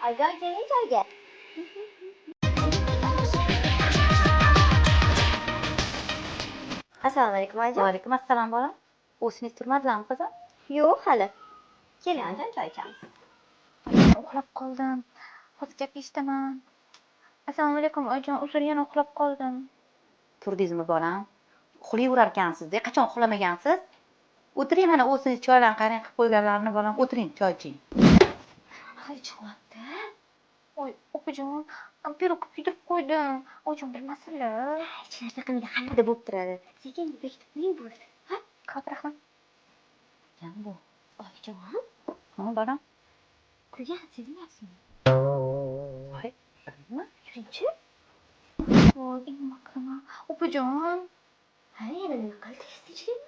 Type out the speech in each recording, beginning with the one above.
Oyijon, keling choyga. Assalomu alaykum, oyijon. Vaalaykum assalom, bolam. O'zingiz turmadilarmi, qizim? Yo'q hali. Keling, oyijon, choy ichamiz. Uxlab qoldim. Hozir gap eshitaman. Assalomu alaykum, oyijon, uzr, yana uxlab qoldim. Turdingizmi, bolam? Uxlayverarkansiz-da, qachon uxlamagansiz? O'tiring, mana o'zingiz choylarni qarang qilib qo'yganlarini, bolam, o'tiring, choy iching. Hay, chiqyapti. Voy, opajon, pirog kuydirib qo'ydim. Oyijon bilmasinlar. Hech narsa qilmaydi, hammada bo'lib turadi. Sekin bekitib qo'ying, bo'ldi. Ha, xo'p, rahmat. Kim bu? Oyijon, Ha, bolam. kuygan sezmayapsizmi? Voy, nima? Yuringchi. Voy, nima qilaman? Opajon, Ha, yana nima qildingiz, tinchlikmi?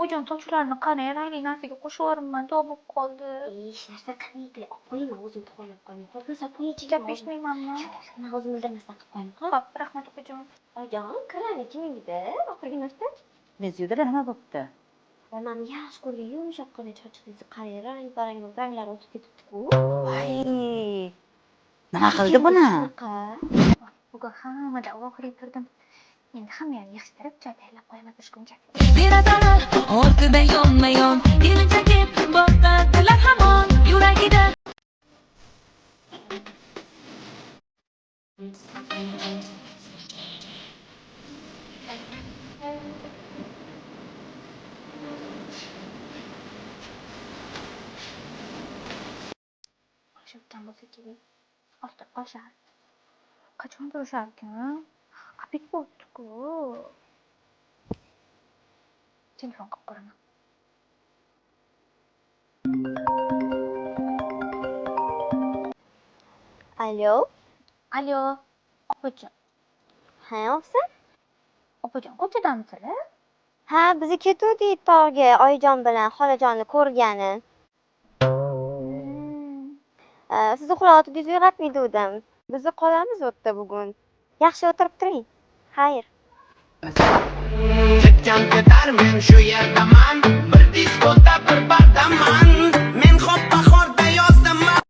oyijon, sochlarni qarang, rangli narsaga qo'shib yuboribman, dog' bo'lib qoldi. Hech narsa qilmaydi. Olib qo'ying, man o'zim to'g'irlab qo'yaman. Xo'p, solib qo'ying ichiga. Gap eshitmaymanmi? Yo'q, man o'zim bildirmasdan qilib qo'yaman. Xo'p. Xo'p, rahmat, opajon. Oyijon, kirlarni kim yuvdi oxirgi marta? Nez yuvdilar, nima bo'pti? Voy, mani yaxshi ko'rgan yumshoqqina soching'izni qarang, rang barang bo'lib, ranglari o'tib ketibdi-ku. Voy, nima qildi buni? Shunaqa. Bugun hammadan oxiri turdim. Endi hamma yoqni yig'ishtirib, choy tayyorlab qo'yaman tushguncha. Derazalar ortida yonma-yon erinchak boqadilar hamon yuragida. Shu yerdan bo'lsa kerak. Ostib qolishar. Qachon turisharkan? Обед bo'pti-ku. Telefon qilib ko'raman. Alo. Alo, opajon. Ha, opsa? Opajon, ko'chadamisizlar? Ha, biz ketuvdik tog'ga oyijon bilan xolajonni ko'rgani. Siz uxlayotgandingiz, uyg'otmaydigandim. Biz qolamiz u yerda bugun. Yaxshi o'tirib turing. Xayr. Ketgan ketar, men shu yerdaman. Bir disko.